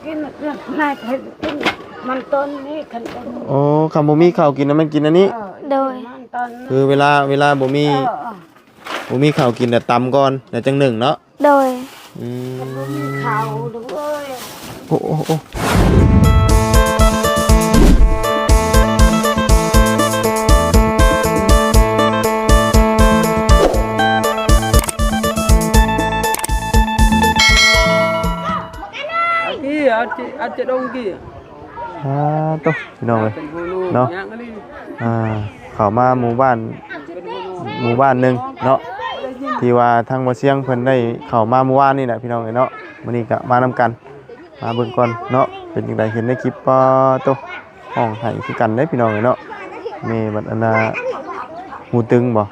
ກິນນາຍໄປກິນມັນຕົ້ນນີ້ ຄັນຕົ້ນ ໂອ້ ຄັນບໍ່ມີເຂົ້າກິນນະ ແມ່ນກິນອັນນີ້ ເອີ ໂດຍ ກິນມັນຕົ້ນ ຄືເວລາ ເວລາບໍ່ມີ ເອີ ບໍ່ມີເຂົ້າກິນ ແລ້ວຕຳກ່ອນ ແລ້ວຈັ່ງໜຶ້ງເນາະ ໂດຍ ອືມ ບໍ່ມີເຂົ້າເດີເອີຍ ໂອ້ ໂອ້ ໂອ້ ອາ ໂຕ ພີ່ນ້ອງເອີຍ ເນາະ ອ່າ ເຂົ້າມາໝູ່ບ້ານ ໝູ່ບ້ານໜຶ່ງເນາະ ທີ່ວ່າທາງບໍ່ຊຽງເພິ່ນໄດ້ເຂົ້າມາມື້ວານນີ້ແຫຼະ ພີ່ນ້ອງເອີຍເນາະ ມື້ນີ້ກະມານຳກັນ ມາເບິ່ງກ່ອນເນາະ ເປັນຈັ່ງໃດ ເຫັນໃນຄລິບ ປາໂຕ ຮ້ອງໄຫ້ຄືກັນເດ້ ພີ່ນ້ອງເອີຍເນາະ ແມ່ບັດອັນນ່າ ຫູຕຶງບໍ່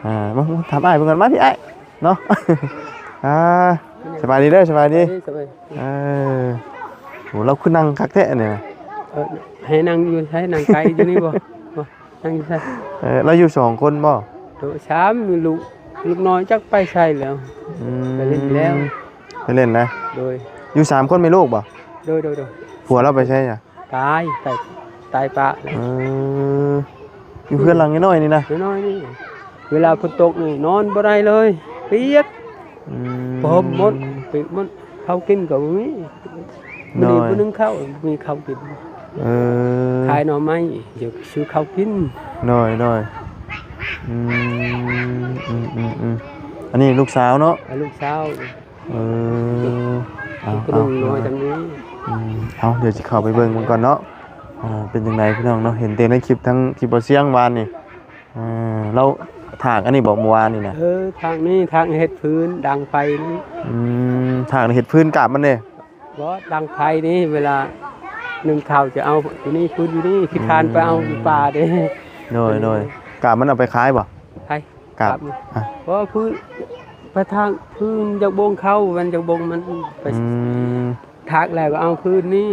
ອ່າ ມາ ມາຖາມອ້າຍເພິ່ນກ່ອນ ມາພີ່ອ້າຍ ເນາະ ອ່າ ສະບາຍດີເດີ ສະບາຍດີ ເອີ ໂອ້ ລາວຄືນັ່ງຄັກແທ້ນີ້ນະ ເອີ ໃຫ້ນັ່ງຢູ່ໃສ ນັ່ງໄກຢູ່ນີ້ບໍ່ ບໍ່ ນັ່ງຢູ່ໃສ ເອີ ລາວຢູ່ສອງຄົນບໍ່ ໂຕ ສາມ ມີລູກ ລູກນ້ອຍຈັກໄປໃສແລ້ວ ອືມ ໄປຫຼິ້ນແລ້ວ ໄປຫຼິ້ນນະ ໂດຍ ຢູ່ສາມຄົນແມ່ລູກບໍ່ ໂດຍ ໂດຍ ໂດຍ ຜົວລາວໄປໃສອະ ຕາຍ ຕາຍ ຕາຍປະແລ້ວ ເອີ ຢູ່ເຮືອນຫຼັງນ້ອຍໆນີ້ນະ ນ້ອຍໆນີ້ ເວລາຝົນຕົກນີ້ນອນບໍ່ໄດ້ເລີຍ ປຽກ ອືມ ຜ້າຫົ່ມໝົດ ປຽກໝົດ ເຂົ້າກິນກໍບໍ່ມີ ໂດຍ ມື້ນີ້ບໍ່ໜຶ້ງເຂົ້າ ບໍ່ມີເຂົ້າກິນ ເອີ ຂາຍໜໍ່ໄມ້ ຢາກຊື້ເຂົ້າກິນ ໂດຍ ໂດຍ ອືມ ອືມໆໆ ອັນນີ້ລູກສາວເນາະ ເອີ ລູກສາວ ເອີ ເອົາ ເອົາ ນ້ອຍຈັ່ງນີ້ ອືມ ເອົາ ດຽວຊິເຂົ້າໄປເບິ່ງເບິ່ງກ່ອນເນາະ ອ່າ ເປັນຈັ່ງໃດພີ່ນ້ອງເນາະ ເຫັນແຕ່ໃນຄລິບ ທັງຄລິບບໍ່ຊຽງວານນີ້ ເອີ ລາວຖາກອັນນີ້ບໍ່ ເມື່ອວານນີ້ນະ ເອີ ຖາກນີ້ ຖາກເຮັດຟືນ ດັງໄຟນີ້ ອືມ ຖາກເຮັດຟືນ ກາບມັນເດ້ ບໍ່ ດັງໄຟນີ້ ເວລາໜຶ້ງເຂົ້າຈະເອົາຢູ່ນີ້ ຟືນຢູ່ນີ້ ຂີ້ຄານໄປເອົາຢູ່ປ່າເດ້ ໂດຍ ໂດຍ ກາບມັນເອົາໄປຂາຍບໍ່ ໃຜ ກາບ ກາບ ອ່ະ ບໍ່ ຟືນ ໄປຖາກຟືນຢາກບົ່ງເຂົ້າ ມັນຢາກບົ່ງມັນໄປ ອືມ ຖາກແລ້ວກໍເອົາຟືນນີ້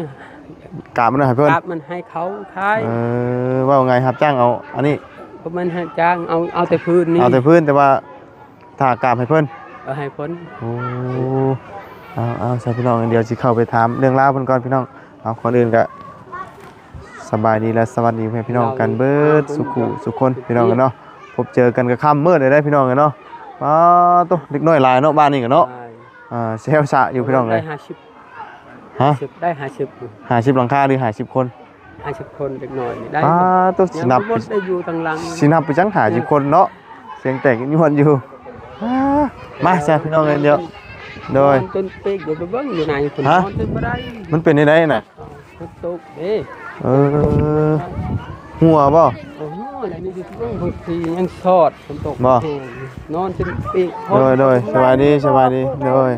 ກາບມັນໃຫ້ເພິ່ນ ກາບມັນໃຫ້ເຂົາຂາຍ ເອີ ເວົ້າງ່າຍຮັບຈ້າງເອົາອັນນີ້ ກໍມັນຮັບຈ້າງເອົາ ເອົາແຕ່ຟືນນີ້ ເອົາແຕ່ຟືນ ແຕ່ວ່າ ຖ້າກາບໃຫ້ເພິ່ນ ເອີ ໃຫ້ເພິ່ນ ໂອ້ ເອົາ ເອົາ ຊະ ພີ່ນ້ອງ ດຽວຊິເຂົ້າໄປຖາມເລື່ອງລາວເພິ່ນກ່ອນ ພີ່ນ້ອງ ເອົາ ກ່ອນອື່ນກະສະບາຍດີ ແລະ ສະຫວັດດີພໍ່ແມ່ພີ່ນ້ອງກັນເບິດ ເອີ ສຸຂູສຸຄົນ ພີ່ນ້ອງເອີຍເນາະ ພົບເຈີກັນກະຄ່ຳມືດເລີຍເດ້ ພີ່ນ້ອງເອີຍເນາະ ປາໂຕ ເດັກນ້ອຍຫຼາຍເນາະ ບ້ານນີ້ກະເນາະ ອ່າ ແຊວຊະຢູ່ ພີ່ນ້ອງເອີຍ ໄດ້ຫ້າສິບ ຮະ ໄດ້ຫ້າສິບ ຫ້າສິບຫຼັງຄາ ຫຼື ຫ້າສິບຄົນ ຫ້າສິບຄົນ ເດັກນ້ອຍນີ້ໄດ້ ປາໂຕ ຊິນັບ ໄດ້ຢູ່ທາງຫຼັງ ຊິນັບໄປຈັ່ງຫ້າສິບຄົນເນາະ ສຽງແຕກຍວນຢູ່ ອ່າ ມາຊະ ພີ່ນ້ອງເອີຍ ດຽວ ໂດຍ ນອນຈົນເປກ ດຽວໄປເບິ່ງຢູ່ໃນພຸ້ນ ຮະ ນອນຈົນບໍ່ໄດ້ ມັນເປັນແນວໃດນະ ຝົນຕົກເດ້ ເອີ ຮົ່ວບໍ່ ເອີ ຮົ່ວແລ້ວນີ້ຊິເບິ່ງ ບາງທີຍັງຊອດ ຝົນຕົກບໍ່ ແຮງ ນອນຈົນເປກ ໂດຍ ໂດຍ ສະບາຍດີ ສະບາຍດີ ໂດຍ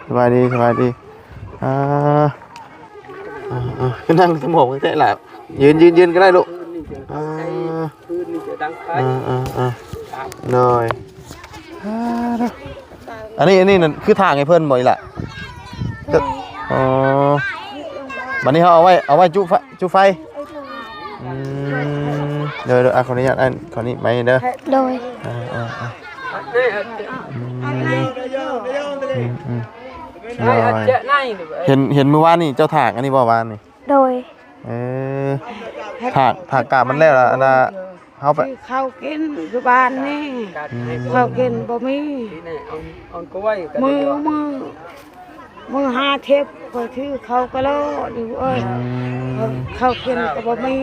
ສະບາຍດີ ສະບາຍດີ ອ່າ ອ່າໆ ຄືນັ່ງສະໝອງແທ້ໆລະ ຢືນ ຢືນ ຢືນກໍໄດ້ລູກ ອ່າ ອ່າໆໆ ໂດຍ ອ່າ ອັນນີ້ ອັນນີ້ນັ້ນຄືຖາງໃຫ້ເພິ່ນບໍ່ອີ່ຫຼະ? ອໍ ບັດນີ້ເຮົາເອົາໄວ້ ເອົາໄວ້ຈຸໄຟ ຈຸໄຟ ອືມ ໂດຍໆ ອ່າ ຂໍອະນຸຍາດ ອັນ ຂໍນີ້ໄມ້ເດີ ໂດຍ ອ່າໆ ອືມ ອືມໆ ໂດຍ ເຫັນ ເຫັນມື້ວານນີ້ເຈົ້າຖາງອັນນີ້ບໍ່ ວານນີ້? ໂດຍ ເອີ ຖາກ ຖາກກາບມັນແລ້ວລະ ອັນນ່າ ເຮົາໄປ ຊື້ເຂົ້າກິນຢູ່ບ້ານນີ້ ອືມ ເຂົ້າກິນບໍ່ມີ ມື້ ມື້ ມື້ຫາເທັບ ຂ້ອຍຖືເຂົ້າກະໂລຢູ່ເອີຍ ອືມ ເຂົ້າກິນກໍບໍ່ມີ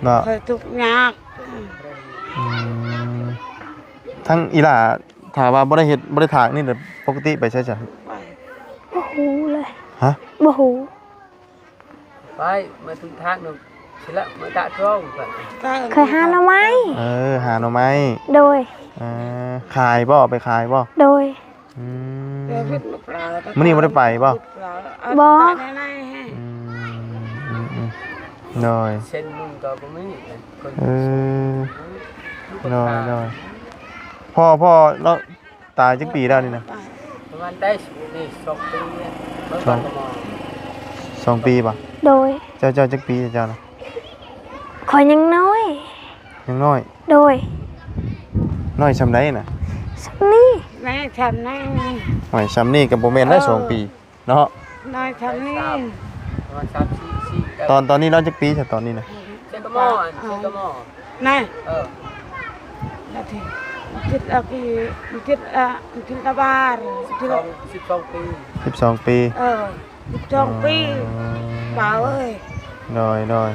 ເນາະ ຂ້ອຍທຸກຍາກ ອືມ ທັງອີ່ຫຼ້າ ຖ້າວ່າບໍ່ໄດ້ເຮັດ ບໍ່ໄດ້ຖາກນີ້ ປົກກະຕິໄປໃສຊະ? ບໍ່ຮູ້ເລີຍ ຮະ? ບໍ່ຮູ້. ໄປ ມາຖືທາງໜຶ່ງ ຊິລະ ມາຕະໂຕງ ເຄີຍຫາໜໍ່ໄມ້ ເອີ ຫາໜໍ່ໄມ້ ໂດຍ ເອີ ຂາຍບໍ່? ເອົາໄປຂາຍບໍ່? ໂດຍ ອືມ ມື້ນີ້ບໍ່ໄດ້ໄປບໍ່? ບໍ່ ອືມ ອືມ ອືມ ໂດຍ ເສັ້ນໜຶ່ງກໍບໍ່ມີ ເອີ ໂດຍ ໂດຍ ພໍ່ ພໍ່ລາວ ຕາຍຈັກປີແລ້ວນີ້ນະ? ປະມານໄດ້ນີ້ສອງປີ ສອງ ສອງປີບໍ່? ໂດຍ ເຈົ້າ ເຈົ້າຈັກປີເຈົ້ານະ? ຂ້ອຍຍັງນ້ອຍ ຍັງນ້ອຍ ໂດຍ ນ້ອຍຊ່ຳໃດນະ? ຊ່ຳນີ້ ແມ່ຊ່ຳນັ້ນ ໂອ້ຍ ຊ່ຳນີ້ກໍບໍ່ແມ່ນແລ້ວ ເອີ ສອງປີເນາະ ນ້ອຍຊ່ຳນີ້ ປະມານສາມສີ່ ສີ່ ຕອນ ຕອນນີ້ລາວຈັກປີຊະ ຕອນນີ້ນະ? ເຊກະມໍ ອັນເຊກະມໍ ນະ ເອີ ລະທີ່ ຕິດລະກີ ຕິດລະ ຕິດລະບານ ສິບສອງ ສິບສອງປີ ສິບສອງປີ ເອີ ສິບສອງປີ ອໍ ປາເອີຍ ໂດຍ ໂດຍ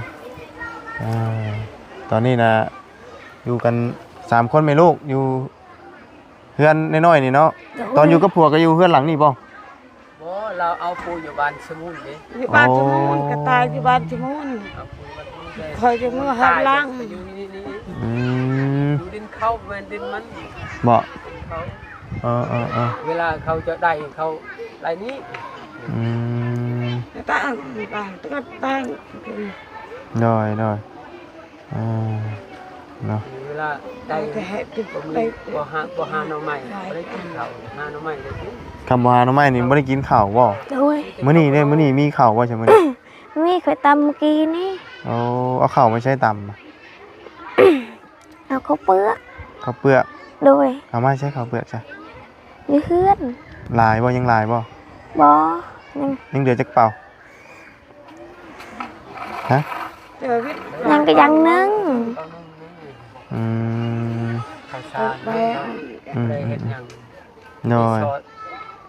ອ່າ ຕອນນີ້ນະ ຢູ່ກັນສາມຄົນແມ່ລູກ ຢູ່ເຮືອນນ້ອຍໆນີ້ເນາະ. ໂດຍ ຕອນຢູ່ກັບຜົວກໍຢູ່ເຮືອນຫຼັງນີ້ບໍ່? ບໍ່ ລາວເອົາປູຢູ່ບ້ານສະໝູນເດ້. ຢູ່ບ້ານສະໝູນ ອໍ ກໍຕາຍຢູ່ບ້ານສະໝູນ. ເອົາປູຢູ່ບ້ານສະໝູນເລີຍ. ຂ້ອຍຈະເມືອເຮືອນຫຼັງ ໄປຢູ່ນີ້ ນີ້ ນີ້. ອືມ ຢູ່ດິນເຂົາ ແມ່ນດິນມັນບໍ່? ເຂົາ ເອີໆໆ ເວລາເຂົາຈະໄດ້ ເຂົາໄລ່ໜີ. ອືມ ຕາງ ຕາງ ຕາງ ໂດຍ ໂດຍ. ອ່າ ເນາະ ເວລາໄດ້ ແຕ່ເຮັດ ບໍ່ມີ ໄດ້ ບໍ່ຫາ ບໍ່ຫາໜໍ່ໄມ້ ບໍ່ໄດ້ກິນເຂົ້າ ຫາໜໍ່ໄມ້ໄດ້ກິນ. ຄຳບໍ່ຫາໜໍ່ໄມ້ນີ້ບໍ່ໄດ້ກິນເຂົ້າບໍ່? ໂດຍ ມື້ນີ້ເດ້ ມື້ນີ້ມີເຂົ້າບໍ່ຊະມື້ນີ້? ມີ ຂ້ອຍຕຳມື້ກີ້ນີ້. ໂອ້ ເອົາເຂົ້າມາໃສຕຳ? ເອົາເຂົ້າເປືອກ. ເຂົ້າເປືອກ? ໂດຍ ເອົາມາໃສເຂົ້າເປືອກຊະ? ຢູ່ເຮືອນ. ຫຼາຍບໍ່? ຍັງຫຼາຍບໍ່? ບໍ່ ຍັງ ຍັງເຫຼືອຈັກເປົາ? ຮະ? ຍັງກະຢ່າງໜຶ່ງ. ອືມ ເຂົ້າສານ ອືມ ບໍ່ໄດ້ເຮັດຫຍັງ. ໂດຍ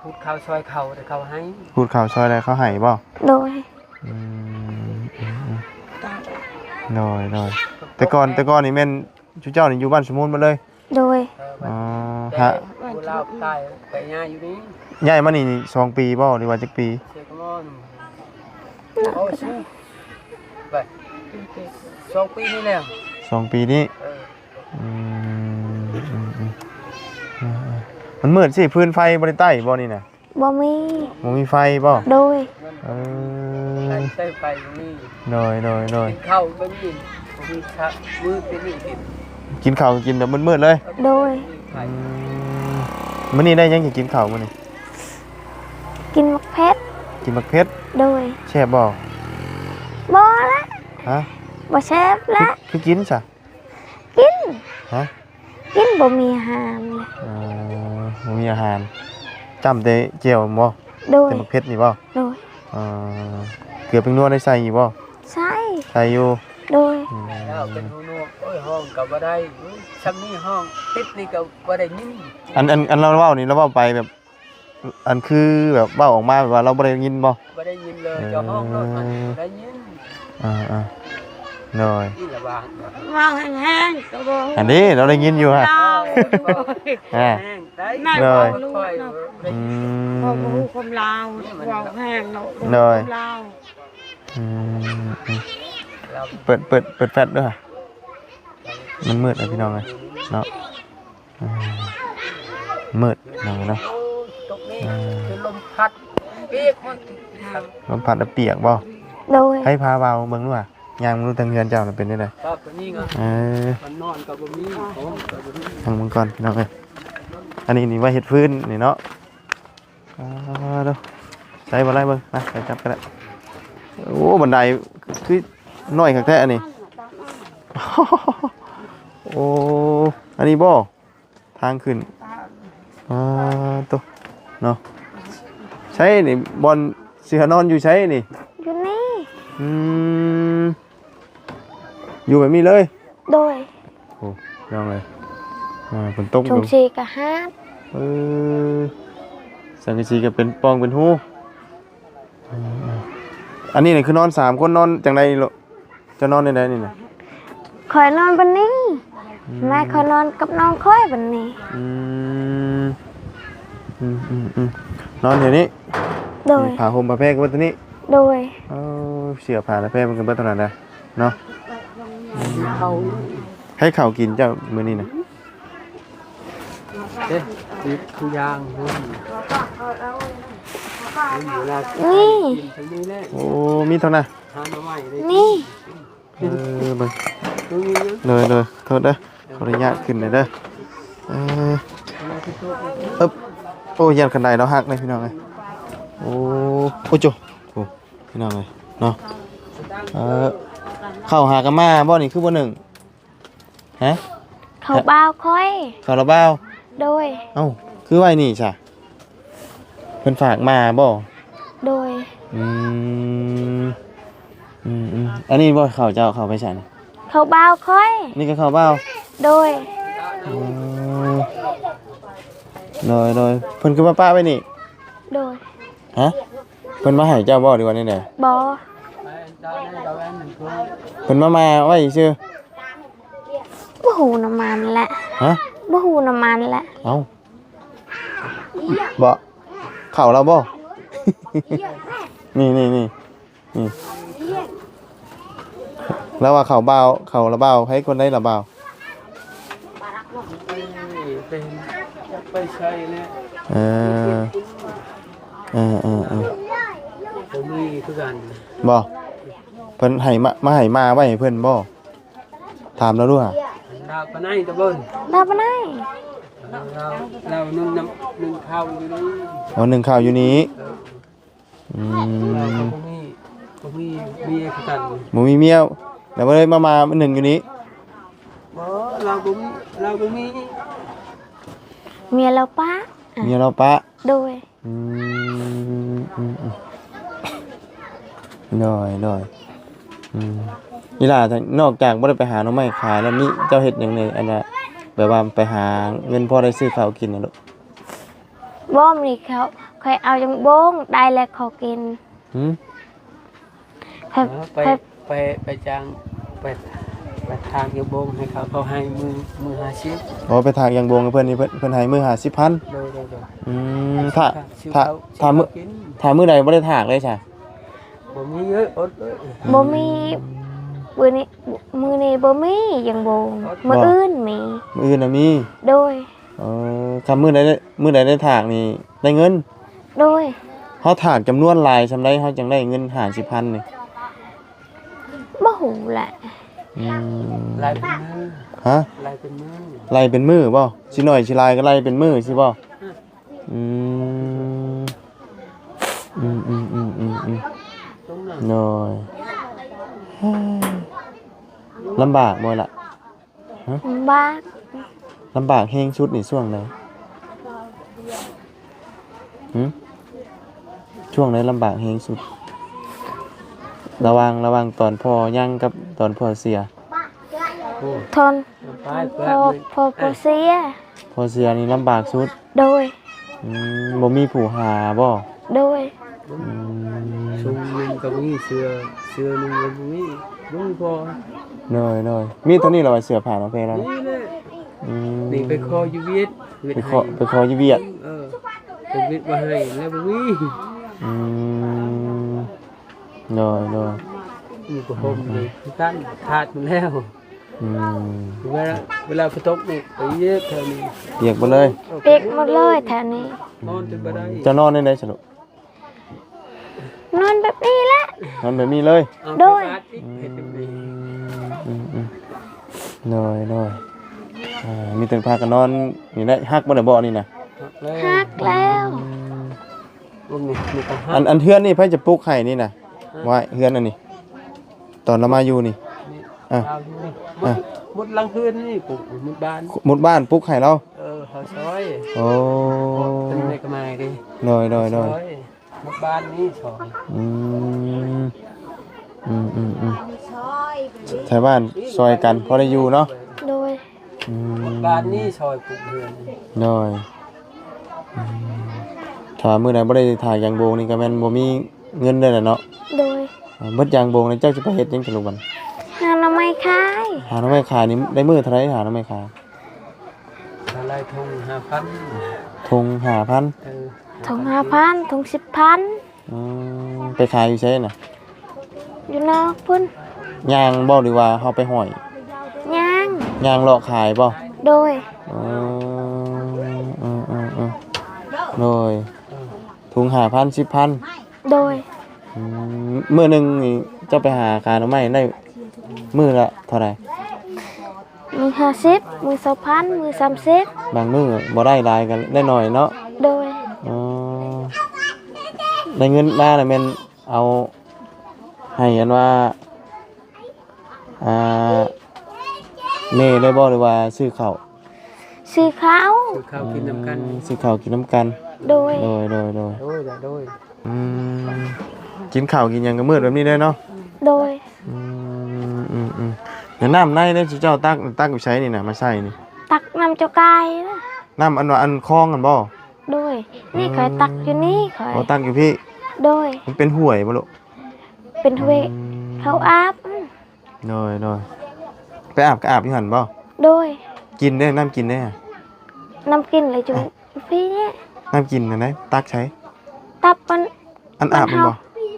ຂູດເຂົ້າ ຊອຍເຂົ້າ ແຕ່ເຂົາໃຫ້ ຂູດເຂົ້າ ຊອຍ ແລ້ວເຂົາໃຫ້ບໍ່? ໂດຍ ອືມ ອືມ ອືມ ໂດຍ ໂດຍ. ແຕ່ກ່ອນ ແຕ່ກ່ອນນີ້ແມ່ນ ຊຸມເຈົ້ານີ້ຢູ່ບ້ານສະໝູນໝົດເລີຍ? ໂດຍ ອໍ ແຕ່ ຫາ ຜູ້ລາວຕາຍໄປຍ້າຍຢູ່ນີ້. ຍ້າຍມານີ້ສອງປີບໍ່ ຫຼືວ່າຈັກປີ? ເຊກະມໍ ໂອ້ ໄປ ສອງປີນີ້ແລ້ວ. ສອງປີນີ້? ເອີ ອືມ ອືມ ອືມ ເອີໆ ມັນມືດຊິ ຟືນໄຟບໍ່ໄດ້ໄຕ້ບໍ່ນີ້ນະ? ບໍ່ມີ ບໍ່ມີໄຟບໍ່? ໂດຍ ເອີ ໃຊ້ໄຟບໍ່ມີ. ໂດຍ ໂດຍ ໂດຍ ກິນເຂົ້າກໍມີ ບໍ່ມີຊະ ມືດເປັນນີ້ກິນ ກິນເຂົ້າກິນແບບມືດໆເລີຍ. ໂດຍ ອືມ ມື້ນີ້ໄດ້ຫຍັງຊິກິນເຂົ້າມື້ນີ້? ກິນໝາກເຜັດ. ກິນໝາກເຜັດ? ໂດຍ ແຊບບໍ່? ບໍ່ລະ ຮະ? ບໍ່ແຊບລະ ຄື ຄືກິນຊະ? ກິນ ຮະ? ກິນ ບໍ່ມີອາຫານ. ເອີ ບໍ່ມີອາຫານ ຈ້ຳແຕ່ແຈ່ວແມ່ນບໍ່? ໂດຍ ແຕ່ໝາກເຜັດນີ້ບໍ່? ໂດຍ ເອີ ເກືອແປ້ງນົວໄດ້ໃສ່ຢູ່ບໍ່? ໃສ່ ໃສ່ຢູ່. ໂດຍ ອືມ ແລ້ວເປັນຫູໜວກ ໂອ້ຍ ຮ້ອງກໍບໍ່ໄດ້ ຊ່ຳນີ້ຮ້ອງຕິດນີ້ກໍບໍ່ໄດ້ຍິນ. ອັນ ອັນ ອັນລາວເວົ້ານີ້ ລາວເວົ້າໄປແບບ ອັນຄືແບບເວົ້າອອກມາແບບວ່າລາວບໍ່ໄດ້ຍິນບໍ່? ບໍ່ໄດ້ຍິນເລີຍ. ເອີ ເຈົ້າຮ້ອງໂລດ ມັນບໍ່ໄດ້ຍິນ. ອ່າໆ ໂດຍ ນີ້ລະວ່າ ເວົ້າແຮງໆກໍບໍ່ຮູ້ ອັນນີ້ລາວໄດ້ຍິນຢູ່ຮະ. ອ່າ ແຮງໄດ໋ ໂດຍ ອືມ ເວົ້າບໍ່ຮູ້ຄວາມລາວ ເວົ້າແຮງເນາະ ໂດຍ ຄວາມລາວ. ອືມ ເປີດ ເປີດ ເປີດແຟລດເດີ້ ມັນມືດແລ້ວພີ່ນ້ອງເອີຍເນາະ. ອືມ ມືດເນາະ ເນາະ ໂອ້ຍ ຕົກນີ້ ອືມ ຄືລົມພັດປຽກໝົດ. ລົມພັດແລ້ວປຽກບໍ່? ໂດຍ ໃຜພາເວົ້າເບິ່ງດູຫາ ຍ່າງເບິ່ງດູທາງເຮືອນເຈົ້ານະເປັນຈັ່ງໃດ? ເອີ ມັນນອນກໍບໍ່ມີ ຂອງກໍບໍ່ມີ. ທາງເບິ່ງກ່ອນພີ່ນ້ອງເອີຍ ອັນນີ້ນີ້ໄວ້ເຮັດຟືນນີ້ເນາະ. ອ່າ ເດີ ໃສ່ບໍ່ໄດ້ເບິ່ງ ມາ ໃສ່ຈັບກໍໄດ້. ໂອ້ ບັນໄດຄືນ້ອຍຄັກແທ້ອັນນີ້. ໂອ້ ອັນນີ້ບໍ່ ທາງຂຶ້ນ? ອ່າ ໂຕ ເນາະ ໃສນີ້ ບ່ອນເສືອນອນຢູ່ໃສນີ້? ຢູ່ນີ້. ອືມ ຢູ່ແບບນີ້ເລີຍ? ໂດຍ. ໂອ້ ພີ່ນ້ອງເອີຍ ອ່າ ຝົນຕົກ ສັງກະສີກໍຫາດ. ເອີ ສັງກະສີກໍເປັນປ່ອງເປັນຮູ. ເອີ ອັນນີ້ນີ້ຄືນອນສາມຄົນ ນອນຈັ່ງໃດນີ້ລູກ? ເຈົ້ານອນແນວໃດນີ້ນະ? ຂ້ອຍນອນບ່ອນນີ້. ອືມ ແມ່ຂ້ອຍນອນກັບນ້ອງຂ້ອຍບ່ອນນີ້. ອືມ ອືມໆໆ ນອນຢູ່ນີ້. ໂດຍ. ນີ້ຜ້າຫົ່ມຜ້າແພກໍເບິດຕົວນີ້. ໂດຍ. ເອີ ເສື້ອຜ້າໜ້າແພມັນກໍເບິດເທົ່ານັ້ນແຫຼະເນາະ. ເຂົ້າ ໃຫ້ເຂົ້າກິນເຈົ້າມື້ນີ້ນະ? ເດ້ ມີທຸກຢ່າງ ນີ້. ໂອ້ ມີເທົ່ານັ້ນ. ຫາໜໍ່ໄມ້ໄດ້ ນີ້. ເອີ ເບິ່ງ ໂດຍ ໂດຍ ໂທດເດີ ຂໍອະນຸຍາດຂຶ້ນເດີ. ເອີ ເອີບ ໂອ້ ຢ້ານຄັນໄດລາວຫັກເດ້ພີ່ນ້ອງເອີຍ. ໂອ້ ໂອ້ໂຈ ໂອ້ ພີ່ນ້ອງເອີຍເນາະ. ເອີ ເຂົ້າຫາກັນມາບໍ່ນີ້ ຄືບໍ່ໜຶ້ງ? ຮະ? ເຂົ້າບ່າວຂ້ອຍ. ເຂົ້າລາວບ່າວ? ໂດຍ. ເອົ້າ ຄືໄວ້ນີ້ຊະ? ເພິ່ນຝາກມາບໍ່? ໂດຍ. ອືມ ອືມໆ ອັນນີ້ບໍ່ເຂົ້າເຈົ້າ ເຂົ້າໄປໃສນີ້? ເຂົ້າບ່າວຂ້ອຍ ນີ້ກໍເຂົ້າບ່າວ? ໂດຍ ອືມ ໂດຍໆ ເພິ່ນຄືມາປະໄວ້ນີ້? ໂດຍ ຮະ ເພິ່ນມາໃຫ້ເຈົ້າບໍ່ ຫຼືວ່າແນວໃດ? ບໍ່ ເພິ່ນມາມາໄວ້ຊື່? ບໍ່ຮູ້ນຳມັນແຫຼະ ຮະ ບໍ່ຮູ້ນຳມັນແຫຼະ ເອົ້າ ບໍ່ ເຂົ້າລາວບໍ່? ນີ້ໆໆ ນີ້ ລາວວ່າເຂົ້າບ່າວ ເຂົ້າລະບ່າວ ໃຜຄົນໃດລະບ່າວ? ໄປ ໄປໃສແລ້ວ? ເອີ ເອີໆໆ ບໍ່ມີຄືກັນ ບໍ່ ເພິ່ນໃຫ້ມາ ມາໃຫ້ມາໄວ້ໃຫ້ເພິ່ນບໍ່? ຖາມລາວດູຫາ ລາວປານໃດຕະເບິ່ນ ລາວປານໃດ ລາວ ລາວໜຶ່ງນຳ ໜຶ່ງເຂົ້າຢູ່ນີ້ ອໍ ໜຶ່ງເຂົ້າຢູ່ນີ້ ເອີ ອືມ ລາວກໍບໍ່ມີ ບໍ່ມີເມຍຄືກັນ ບໍ່ມີເມຍ ແລ້ວກໍເລີຍມາ ມາໜຶ່ງຢູ່ນີ້ ບໍ່ ລາວບໍ່ມີ ລາວບໍ່ມີ ເມຍລາວປະ ເມຍລາວປະ ໂດຍ ອືມ ອືມ ອືມ ໂດຍ ໂດຍ ອືມ ອີ່ຫຼ້າ ນອກຈາກບໍ່ໄດ້ໄປຫາໜໍ່ໄມ້ຂາຍແລ້ວ ມີ ເຈົ້າເຮັດຫຍັງແດ່? ອັນວ່າ ແບບວ່າໄປຫາເງິນພໍໄດ້ຊື້ເຂົ້າກິນນະລູກ? ບໍ່ ມີເຂົ້າ ຂ້ອຍເອົາຢາງບົງ ໄດ້ແລ້ວຂໍກິນ. ຫື? ຂ້ອຍ ເອີ ໄປ ຂ້ອຍ ໄປ ໄປຈ້າງ ໄປ ໄປຖາກຢາງບົງໃຫ້ເຂົາ ເຂົາໃຫ້ມື້ ມື້ຫ້າສິບ. ອໍ ໄປຖາກຢາງບົງໃຫ້ເພິ່ນນີ້ ເພິ່ນ ເພິ່ນໃຫ້ມື້ຫ້າສິບພັນ. ໂດຍ ໂດຍ ໂດຍ. ອືມ ຖ້າ ຖ້າ ຖ້າມື້ ຖ້າມື້ໃດບໍ່ໄດ້ຖາກເລີຍຊະ? ບໍ່ມີເອີຍ ອົດເອີຍ. ບໍ່ມີ ອືມ ມື້ນີ້ ມື້ນີ້ບໍ່ມີຢາງບົງ. ມື້ອື່ນມີ ມື້ອື່ນນະມີ. ໂດຍ. ເອີ ຄັນມື້ໃດ ມື້ໃດໄດ້ຖາກນີ້ໄດ້ເງິນ? ໂດຍ. ເຮົາຖາກຈຳນວນຫຼາຍສ່ຳໃດ ເຮົາຈັ່ງໄດ້ເງິນຫ້າສິບພັນນີ້? ບໍ່ຮູ້ແຫຼະ. ອືມ ໄລ່ເປັນມື້. ຮະ? ໄລ່ເປັນມື້. ໄລ່ເປັນມື້ບໍ່? ຊິໜ້ອຍຊິຫຼາຍກໍໄລ່ເປັນມື້ຊິບໍ່? ອືມ ອືມ ອືມ ອືມ ອືມ ອືມ ໂດຍ. ລຳບາກບໍ່ລະ? ຮະ? ລຳບາກ. ລຳບາກແຮງສຸດນີ້ຊ່ວງໃດ? ຫື? ຊ່ວງໃດລຳບາກແຮງສຸດ? ລະຫວ່າງ ລະຫວ່າງຕອນພໍ່ຍັງກັບຕອນພໍ່ເສຍ? ໂອ້ ຕອນ ຕອນພໍ່ ພໍ່ ພໍ່ເສຍ. ພໍ່ເສຍນີ້ລຳບາກສຸດ. ໂດຍ. ອືມ ບໍ່ມີຜູ້ຫາບໍ່? ໂດຍ. ອືມ ຊຸງໜຶ່ງກໍບໍ່ມີເສື້ອ ເສື້ອໜຶ່ງກໍບໍ່ມີ ບໍ່ມີພໍ. ໂດຍ ໂດຍ. ມີເທົ່ານີ້ລະວ່າ ເສື້ອຜ້າໜາແພລະ? ນີ້ແຫຼະ. ອືມ ນີ້ໄປຂໍຢູ່ຫວຽດ ໄປຂໍ ໄປຂໍຢູ່ຫວຽດ. ເອີ ໄປຫວຽດບໍ່ໃຫ້ແລ້ວບໍ່ມີ. ອືມ ໂດຍ ໂດຍ. ມີຜ້າຫົ່ມນີ້ຄືກັນ ຂາດໝົດແລ້ວ. ອືມ ເວລາ ເວລາຝົນຕົກນີ້ປຽກແຖວນີ້ ປຽກໝົດເລີຍ. ປຽກໝົດເລີຍແຖວນີ້. ນອນຈົນບໍ່ໄດ້. ເຈົ້ານອນແນວໃດສະລູກ? ນອນແບບນີ້ແຫຼະ. ນອນແບບນີ້ເລີຍ? ໂດຍ. ອືມ ອືມ ອືມ ໂດຍ ໂດຍ. ອ່າ ມີແຕ່ພາກັນນອນນີ້ແຫຼະ. ຮັກບໍ່ໄດ້ເບາະນີ້ນະ? ຮັກແລ້ວ. ອືມ ອັນ ອັນເຮືອນນີ້ໃຜຈະປຸກໃຫ້ນີ້ນະ? ຮະ? ໄວ້ເຮືອນອັນນີ້ ຕອນລາວມາຢູ່ນີ້. ນີ້ ອ່ະ ລາວຢູ່ນີ້ ອ່ະ ໝົດ ໝົດຫຼັງເຮືອນນີ້ ປຸກໝົດບ້ານ ໝົດບ້ານປຸກໃຫ້ລາວ. ເອີ ເຮົາຊ່ອຍ. ໂອ້ ເພິ່ນໄດ້ກຳໄລເດ້. ໂດຍ ໂດຍ ໂດຍ. ໝົດບ້ານນີ້ຊ່ອຍ. ອືມ ອືມ ອືມ ອືມ ຊາວບ້ານຊ່ອຍກັນພໍໄດ້ຢູ່ເນາະ. ໂດຍ. ອືມ ໝົດບ້ານນີ້ຊ່ອຍປຸກເຮືອນ. ໂດຍ. ອືມ ຖ້າມື້ໃດບໍ່ໄດ້ຖາກຢາງບົງນີ້ ກໍແມ່ນບໍ່ມີເງິນເລີຍແຫຼະເນາະ. ໂດຍ. ເບິດຢາງບົງແລ້ວ ເຈົ້າຊິໄປເຮັດຫຍັງສະລູກບັດ? ຫາໜໍ່ໄມ້ຂາຍ. ຫາໜໍ່ໄມ້ຂາຍນີ້ໄດ້ມື້ເທົ່າໃດ ຫາໜໍ່ໄມ້ຂາຍ? ເທົ່າໃດ ຖົງຫ້າພັນ. ຖົງຫ້າພັນ. ເອີ ຖົງຫ້າພັນ ຖົງສິບພັນ. ອືມ ໄປຂາຍຢູ່ໃສນະ? ຢູ່ນອກພຸ້ນ. ຍ່າງບໍ່ ຫຼືວ່າເຮົາໄປຫ້ອຍ? ຍ່າງ. ຍ່າງເລາະຂາຍບໍ່? ໂດຍ. ອໍ ເອີໆໆ ໂດຍ. ຖົງຫ້າພັນ ສິບພັນ. ໂດຍ. ອືມ ມື້ໜຶ່ງນີ້ເຈົ້າໄປຫາຂາຍໜໍ່ໄມ້ໄດ້ມື້ລະເທົ່າໃດ? ມື້ຫ້າສິບ ມື້ສອງພັນ ມື້ສາມສິບ. ບາງມື້ບໍ່ໄດ້ຫຼາຍກໍໄດ້ໜ້ອຍເນາະ. ໂດຍ. ອໍ ໄດ້ເງິນມາແລ້ວແມ່ນເອົາໃຫ້ອັນວ່າ ອ່າ ແມ່ເລີຍບໍ່ ຫຼືວ່າຊື້ເຂົ້າ? ຊື້ເຂົ້າ. ຊື້ເຂົ້າກິນນຳກັນ. ອືມ ຊື້ເຂົ້າກິນນຳກັນ. ໂດຍ ໂດຍ ໂດຍ ໂດຍ. ໂດຍ ໂດຍ. ອືມ ກິນເຂົ້າກິນຫຍັງກໍມືດແບບນີ້ເດ້ເນາະ. ໂດຍ. ອືມ ອືມ ອືມ. ແລ້ວນ້ຳໃນເດ້ ເຈົ້າຕັກ ຕັກຢູ່ໃສນີ້ນະ ມາໃສ່ນີ້? ຕັກນ້ຳເຈົ້າກາຍນະ. ນ້ຳອັນວ່າ ອັນຄອງຫັ້ນບໍ່? ໂດຍ. ນີ້ ອືມ ຂ້ອຍຕັກຢູ່ນີ້ ຂ້ອຍ. ອໍ ຕັກຢູ່ພີ້? ໂດຍ. ມັນເປັນຫ້ວຍບໍ່ລູກ? ເປັນຫ້ວຍ. ອືມ ເຂົາອາບ. ໂດຍ ໂດຍ. ໄປອາບກໍອາບຢູ່ຫັ້ນບໍ່? ໂດຍ. ກິນເດ້ ນ້ຳກິນເດ້? ນ້ຳກິນລະຢູ່ພີ້ນີ້. ນ້ຳກິນອັນໃດ? ຕັກໃສ? ຕັກອັນ ອັນອາບມັນບໍ່?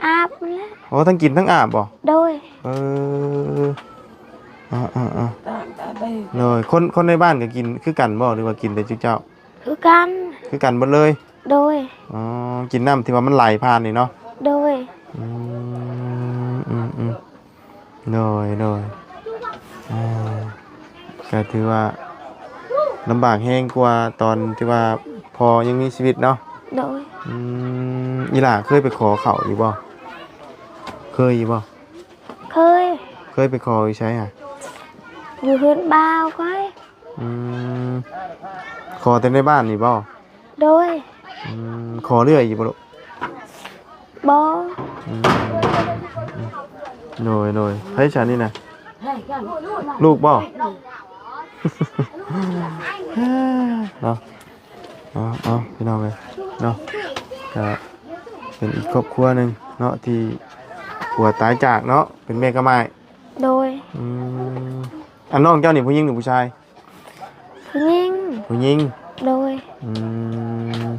ອາບຫັ້ນແຫຼະ. ໂອ້ ທັງກິນທັງອາບບໍ່? ໂດຍ. ເອີ ເອີໆໆ. ໂດຍ. ຄົນ ຄົນໃນບ້ານກໍກິນຄືກັນບໍ່ ຫຼືວ່າກິນແຕ່ຈຸເຈົ້າ? ຄືກັນ. ຄືກັນເບິດເລີຍ? ໂດຍ. ອໍ ກິນນ້ຳທີ່ວ່າມັນໄຫຼຜ່ານນີ້ເນາະ? ໂດຍ. ອືມ ອືມໆ. ໂດຍ ໂດຍ. ອ່າ ກໍຖືວ່າລຳບາກແຮງກວ່າຕອນທີ່ວ່າພໍ່ຍັງມີຊີວິດເນາະ? ໂດຍ. ອືມ ອີ່ຫຼ້າເຄີຍໄປຂໍເຂົ້າຢູ່ບໍ່? ເຄີຍຢູ່ບໍ່? ເຄີຍ. ເຄີຍໄປຂໍຢູ່ໃສຫະ? ຢູ່ເຮືອນບ່າວຂ້ອຍ. ອືມ ຂໍແຕ່ໃນບ້ານນີ້ບໍ່? ໂດຍ. ອືມ ຂໍເລື້ອຍຢູ່ບໍ່ລູກ? ບໍ່. ອືມ ໂດຍ ໂດຍ. ໃຜຊັ້ນນີ້ນະ? ລູກບໍ່? ເນາະ. ເອົາ ເອົາ ພີ່ນ້ອງເອີຍເນາະ ກະເປັນອີກຄອບຄົວໜຶ່ງເນາະ ທີ່ຜົວຕາຍຈາກເນາະ ເປັນແມ່ກະໝ້າຍ. ໂດຍ. ອືມ ອັນນ້ອງເຈົ້ານີ້ຜູ້ຍິງຫຼືຜູ້ຊາຍ? ຜູ້ຍິງ. ຜູ້ຍິງ. ໂດຍ. ອືມ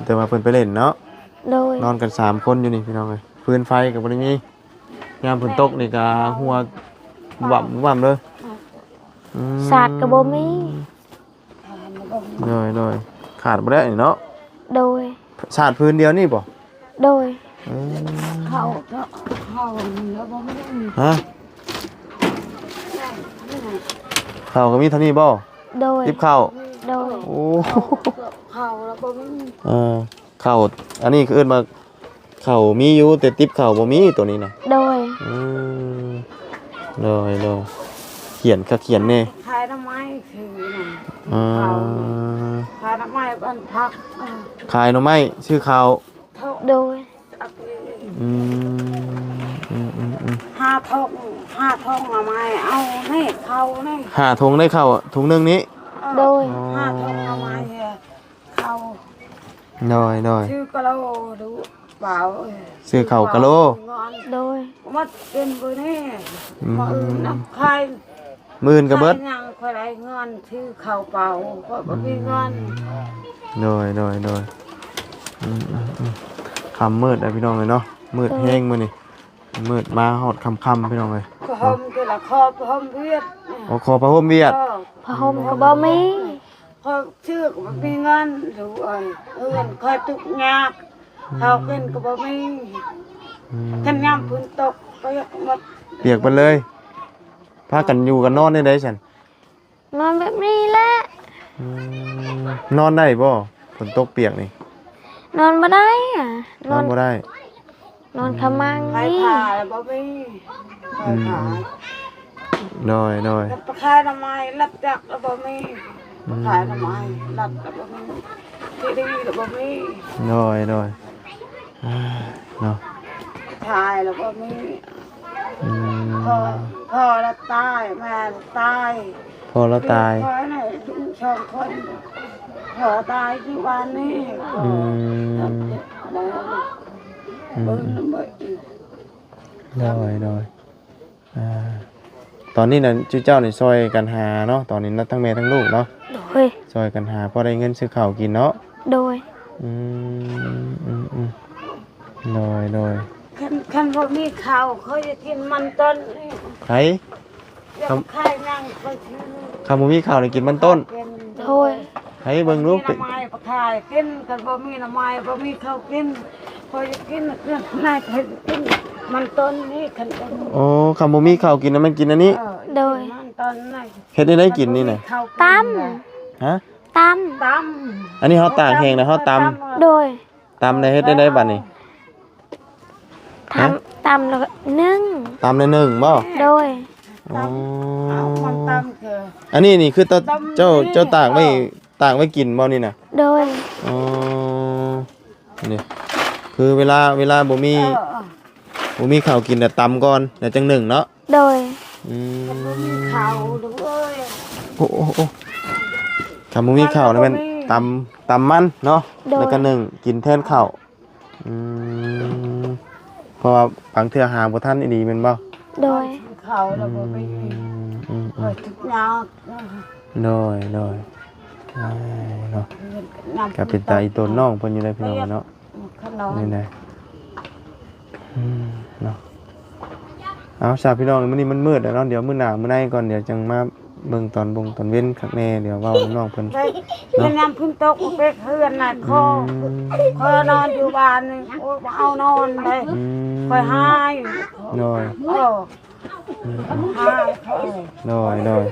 ແຕ່ວ່າເພິ່ນໄປຫຼິ້ນເນາະ? ໂດຍ. ນອນກັນສາມຄົນຢູ່ນີ້ພີ່ນ້ອງເອີຍ ຟືນໄຟກໍບໍ່ໄດ້ມີ ຍາມຝົນຕົກນີ້ກໍຫົວຫວ້ຳຫວ້ຳເລີຍ. ອືມ ສາດກໍບໍ່ມີ. ໂດຍ ໂດຍ. ຂາດບໍ່ໄດ້ເນາະ? ໂດຍ. ສາດພື້ນດຽວນີ້ບໍ່? ໂດຍ. ເອີ ເຂົ້າ ເຂົ້າແລ້ວບໍ່ມີ. ຮະ? ເຂົ້າກໍມີເທົ່ານີ້ບໍ່? ໂດຍ. ຕິບເຂົ້າ? ໂດຍ. ໂອ້ ເຂົ້າແລ້ວບໍ່ມີ. ເອີ ເຂົ້າ ອັນນີ້ເອີ້ນວ່າ ເຂົ້າມີຢູ່ ແຕ່ຕິບເຂົ້າບໍ່ມີ ໂຕນີ້ນະ. ໂດຍ. ອືມ ໂດຍ ໂດຍ. ຂຽນຄັກຂຽນແນ່. ຂາຍໜໍ່ໄມ້ຊື້ນະ. ອືມ ເຂົ້າ ຂາຍໜໍ່ໄມ້ ອັນຜັກ. ເອີ ຂາຍໜໍ່ໄມ້ຊື້ເຂົ້າ. ໂດຍ. ອືມ ອືມໆໆ. ຫ້າຖົງ ຫ້າຖົງໜໍ່ໄມ້ ເອົານີ້ເຂົ້ານີ້ ຫ້າຖົງໄດ້ເຂົ້າຖົງໜຶ່ງນີ້. ໂດຍ. ອໍ ຫ້າຖົງໜໍ່ໄມ້ ເຂົ້າ. ໂດຍ ໂດຍ. ຊື້ກະໂລດູເປົ່າ ຊື້ເຂົ້າກະໂລ. ໂດຍ. ໝົດເປັນມື້ນີ້. ອືມ ມື້ອື່ນນະຂາຍ ມື້ອື່ນກໍເບິດ. ຫຍັງຂ້ອຍໄດ້ເງິນຊື້ເຂົ້າເປົ່າ ຂ້ອຍບໍ່ມີເງິນ. ອືມ ໂດຍ ໂດຍ ໂດຍ. ອືມໆໆ. ຄ່ຳມືດແລ້ວພີ່ນ້ອງເອີຍເນາະ ມືດແຮງມື້ນີ້. ມືດມາຮອດຄ່ຳໆ ພີ່ນ້ອງເອີຍ. ຜ້າຫົ່ມແຕ່ລະ ຂໍຜ້າຫົ່ມຫວຽດ. ອໍ ຂໍຜ້າຫົ່ມຫວຽດ. ເອີ ຜ້າຫົ່ມກໍບໍ່ມີ. ເອີ ຂໍຊື້ກໍບໍ່ມີເງິນ ລູກເອີຍ. ເຮືອນຂ້ອຍທຸກຍາກ. ອືມ ເຂົ້າກິນກໍບໍ່ມີ. ອືມ ຄັນຍາມຝົນຕົກປຽກໝົດ. ປຽກເບິດເລີຍ. ພາກັນຢູ່ກັນນອນແນວໃດຊັ້ນ? ນອນແບບນີ້ແຫຼະ. ອືມ ນອນໄດ້ບໍ່ ຝົນຕົກປຽກນີ້? ນອນບໍ່ໄດ້ອະ. ນອນ ນອນບໍ່ໄດ້. ນອນຂະມັງນີ້ ໄຟຟ້າລະບໍ່ມີ. ອືມ ໄຟຟ້າ. ໂດຍ ໂດຍ. ໄປຂາຍໜໍ່ໄມ້ລັດຈັກລະບໍ່ມີ. ອືມ ໄປຂາຍໜໍ່ໄມ້ລັດລະບໍ່ມີ. ທີ່ດີລະບໍ່ມີ. ໂດຍ ໂດຍ. ອ່າ ເນາະ ຂາຍລະບໍ່ມີ. ອືມ ພໍ່ ພໍ່ລະຕາຍ ແມ່ລະຕາຍ. ພໍ່ລະຕາຍ. ຂ້ອຍນີ້ລູກສອງຄົນ ພໍ່ຕາຍຢູ່ບ້ານນີ້. ອືມ ອືມ ອືມ ໂດຍ ໂດຍ. ອ່າ ຕອນນີ້ນະ ຈຸເຈົ້ານີ້ຊ່ອຍກັນຫາເນາະ ຕອນນີ້ນະ ທັງແມ່ທັງລູກເນາະ. ໂດຍ. ຊ່ອຍກັນຫາພໍໄດ້ເງິນຊື້ເຂົ້າກິນເນາະ. ໂດຍ. ອືມ ອືມໆ. ໂດຍ ໂດຍ. ຄັນ ຄັນບໍ່ມີເຂົ້າ ຂ້ອຍຈະກິນມັນຕົ້ນ. ໃຜ? ຢາກຂາຍຫຍັງຂ້ອຍຊື້. ຄັນບໍ່ມີເຂົ້ານີ້ກິນມັນຕົ້ນ. ໂດຍ. ໃຫ້ເບິ່ງລູກ ມີໜໍ່ໄມ້ໄປຂາຍກິນ ຄັນບໍ່ມີໜໍ່ໄມ້ ບໍ່ມີເຂົ້າກິນ ຂ້ອຍຈະກິນນາຍ ຂ້ອຍຈະກິນມັນຕົ້ນນີ້. ຄັນບໍ່ມີ ໂອ້ ຄັນບໍ່ມີເຂົ້າກິນນະ ມັນກິນອັນນີ້. ເອີ ໂດຍ. ມັນຕົ້ນນີ້ ເຮັດແນວໃດກິນນີ້ນະ? ຕຳ. ຮະ? ຕຳ. ຕຳ. ອັນນີ້ເຮົາຕາກແຫ້ງນະ ເຮົາຕຳ. ໂດຍ. ຕຳແລ້ວເຮັດແນວໃດບາດນີ້? ຕຳ ຮະ? ຕຳແລ້ວກໍໜຶ້ງ. ຕຳແລ້ວໜຶ້ງບໍ່? ໂດຍ. ອໍ ເອົາມັນຕຳຄື ອັນນີ້ນີ້ຄືເຈົ້າ ເຈົ້າຕາກໄວ້ ຕາກໄວ້ກິນບໍ່ນີ້ນະ? ໂດຍ. ອໍ ນີ້ ຄືເວລາ ເວລາບໍ່ມີ ເອີ ບໍ່ມີເຂົ້າກິນ ແລ້ວຕຳກ່ອນ ແລ້ວຈັ່ງໜຶ້ງເນາະ. ໂດຍ. ອືມ ເຂົ້າເດີ. ໂອ້ ໂອ້ ໂອ້ ຄັນບໍ່ມີເຂົ້າແລ້ວແມ່ນ ບໍ່ມີ ຕຳ ຕຳມັນເນາະ. ໂດຍ. ແລ້ວກໍໜຶ້ງກິນແທນເຂົ້າ. ອືມ ເພາະວ່າບາງເທື່ອຫາບໍ່ທັນອີ່ຫຼີແມ່ນບໍ່? ໂດຍ. ເຂົ້າແລ້ວບໍ່ໄປ ອືມ ອືມ ເອີ ທຸກຍາກ. ໂດຍ ໂດຍ ເອີ ເນາະ ເຮືອນກໍນຳ ກໍເປັນຕາອີ່ຕົນນ້ອງເພິ່ນຢູ່ເດ້ພີ່ນ້ອງເນາະ. ຂະໜອມ ນີ້ນະ ອືມ ເນາະ. ເອົາຊະພີ່ນ້ອງ ມື້ນີ້ມັນມືດແລ້ວເນາະ ດຽວມື້ໜ້າມື້ໃນກ່ອນ ດຽວຈັ່ງມາເບິ່ງຕອນບົງຕອນເວັນຄັກແນ່ ດຽວເວົ້ານຳນ້ອງເພິ່ນ ໄດ້ ເນາະ. ຍາມຝົນຕົກເປັກເຮືອນນະ ຂໍ ອືມ ຂໍນອນຢູ່ບ້ານນີ້ ໂອ້ຍ ບໍ່ເອົານອນເດ້ ອືມ ຂ້ອຍຫາຍ. ໂດຍ. ເອີ ອືມ ຫາຍຂ້ອຍ. ໂດຍ ໂດຍ.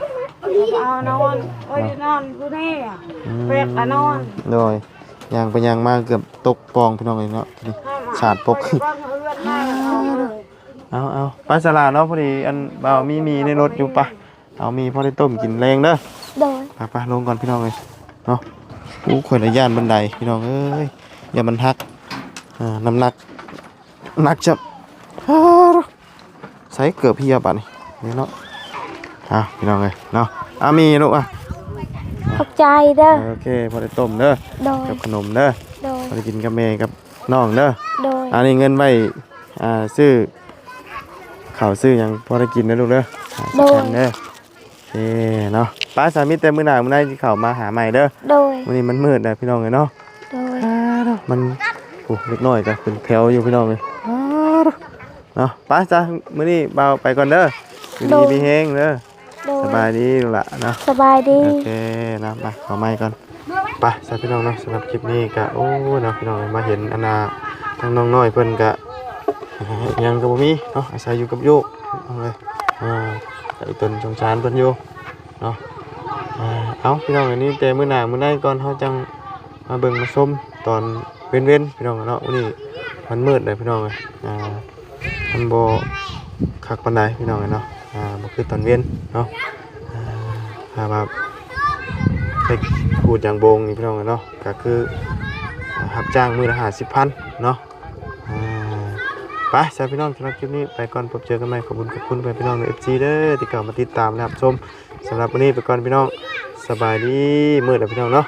ເອົານອນ ຂ້ອຍນອນຢູ່ນີ້ ອືມ ເປັກກໍນອນ. ໂດຍ. ຍ່າງໄປຍ່າງມາເກືອບຕົກປ່ອງພີ່ນ້ອງເອີຍເນາະ ນີ້ ເອົາມາ ສາດປົກ. ເອົາ ເອົາ ໄປສະຫຼາເນາະ ພໍດີອັນບ່າວມີໝີ່ໃນລົດຢູ່ ປະ ເອົາໝີ່ພໍໄດ້ຕົ້ມກິນແລງເດີ. ໂດຍ. ໄປໆ ລົງກ່ອນພີ່ນ້ອງເອີຍເນາະ. ໂອ້ ຂ້ອຍລະຢ້ານບັນໄດພີ່ນ້ອງເອີຍ ຢ້ານມັນຫັກ ເອີ ນ້ຳໜັກ ໜັກຈັບ ໃສ່ເກືອບເຮຍບາດນີ້ ນີ້ເນາະ. ເອົາ ພີ່ນ້ອງເອີຍເນາະ ເອົາໝີ່ລູກ ອ່ະ ຂອບໃຈເດີ. ໂອເຄ ພໍໄດ້ຕົ້ມເດີ. ໂດຍ. ກັບຂະໜົມເດີ. ໂດຍ. ພໍໄດ້ກິນກັບແມ່ກັບນ້ອງເດີ. ໂດຍ. ອັນນີ້ເງິນໄວ້ ອ່າ ຊື້ເຂົ້າຊື້ຫຍັງພໍໄດ້ກິນເດີລູກເດີ. ໂດຍ. ເດີ. ເອີ ເນາະ ໄປຊະ ມີແຕ່ມື້ໜ້າມື້ໃນຊິເຂົ້າມາຫາໃໝ່ເດີ. ໂດຍ. ມື້ນີ້ມັນມືດແລ້ວພີ່ນ້ອງເອີຍເນາະ. ໂດຍ. ມັນ ໂອ້ ເດັກນ້ອຍກໍເປັນແຖວຢູ່ພີ່ນ້ອງເອີຍ ເນາະ. ໄປຊະ ມື້ນີ້ບ່າວໄປກ່ອນເດີ. ຢູ່ດີ ໂດຍ ມີແຮງເດີ. ໂດຍ. ສະບາຍດີລູກຫຼ້າເນາະ. ສະບາຍດີ. ໂອເຄເນາະ ມາເຂົ້າໃໝ່ກ່ອນ. ໄປຊະພີ່ນ້ອງເນາະ ສຳລັບຄລິບນີ້ກໍ ໂອ້ ເນາະ ພີ່ນ້ອງ ມາເຫັນອັນນ່າ ທາງນ້ອງນ້ອຍເພິ່ນກໍ ຫຍັງກໍບໍ່ມີເນາະ ອາໄສຢູ່ກັບໂຍກເອົາເລີຍ. ອ່າ ກໍອີ່ຕົນສົງສານເພິ່ນຢູ່ເນາະ. ອ່າ ເອົາ ພີ່ນ້ອງ ອັນນີ້ແຕ່ມື້ໜ້າມື້ໃນກ່ອນ ເຮົາຈັ່ງມາເບິ່ງມາຊົມຕອນເວັນໆ ພີ່ນ້ອງເນາະ. ມື້ນີ້ມັນມືດເລີຍພີ່ນ້ອງເອີຍ ອ່າ ມັນບໍ່ຄັກປານໃດພີ່ນ້ອງເນາະ ອ່າ ບໍ່ຄືຕອນເວັນເນາະ. ອ່າ ຖ້າວ່າໄປຂູດຢາງໂບງນີ້ພີ່ນ້ອງເນາະ ກໍຄື ອ່າ ຮັບຈ້າງມື້ລະຫ້າສິບພັນເນາະ. ອ່າ ໄປຊະພີ່ນ້ອງ ສຳລັບຄລິບນີ້ໄປກ່ອນ ພົບເຈີກັນໃໝ່. ຂອບຄຸນ ຂອບຄຸນເພື່ອນພີ່ນ້ອງ ເອັຟຊີ ເດີ ທີ່ເຂົ້າມາຕິດຕາມ ແລະ ຮັບຊົມ. ສຳລັບມື້ນີ້ໄປກ່ອນພີ່ນ້ອງ ສະບາຍດີ ມືດແລ້ວພີ່ນ້ອງເນາະ.